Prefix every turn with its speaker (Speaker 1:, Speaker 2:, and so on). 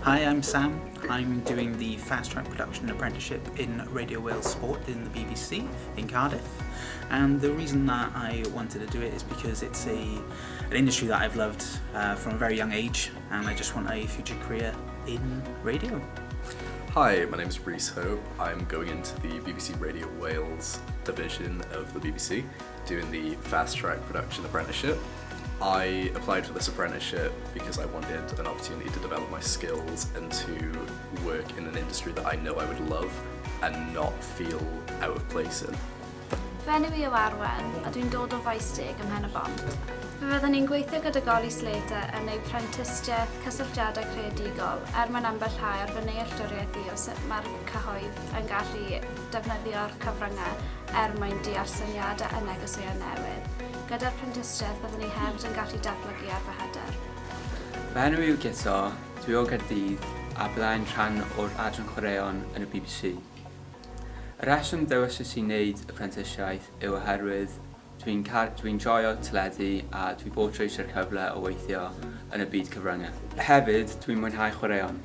Speaker 1: Hi, I'm Sam. I'm doing the Fast Track Production Apprenticeship in Radio Wales Sport in the BBC in Cardiff. And the reason that I wanted to do it is because it's a an industry that I've loved from a very young age, and I just want a future career in radio.
Speaker 2: Hi, my name is Rhys Hope. I'm going into the BBC Radio Wales division of the BBC, doing the Fast Track Production Apprenticeship. I applied for this apprenticeship because I wanted an opportunity to develop my skills and to work in an industry that I know I would love and not feel out of place in.
Speaker 3: Fy enw i yw Arwen, a dwi'n dod o Faes Deg ym Mhen-y-bont. Fe fyddwn ni'n gweithio gyda Goli Slater yn ei phrentisiaeth Cysylltiadau Creadigol er mwyn ymbellhau ar fy nealltwriaeth i o sut mae'r cyhoedd yn gallu defnyddio'r cyfryngau er mwyn deall syniadau a negeseuon newydd. Gyda'r prentisiaeth byddwn i hefyd yn gallu datblygu ar fy hyder.
Speaker 4: Fy enw i yw Guto, dwi o Gaerdydd a byddai'n rhan o'r adran chwaraeon yn y BBC. Y rheswm ddewisais i wneud y prentisiaeth yw oherwydd dwi'n dwi'n joio teledu a dwi bob tro eisiau'r cyfle o weithio yn y byd cyfryngau. Hefyd, dwi'n mwynhau chwaraeon.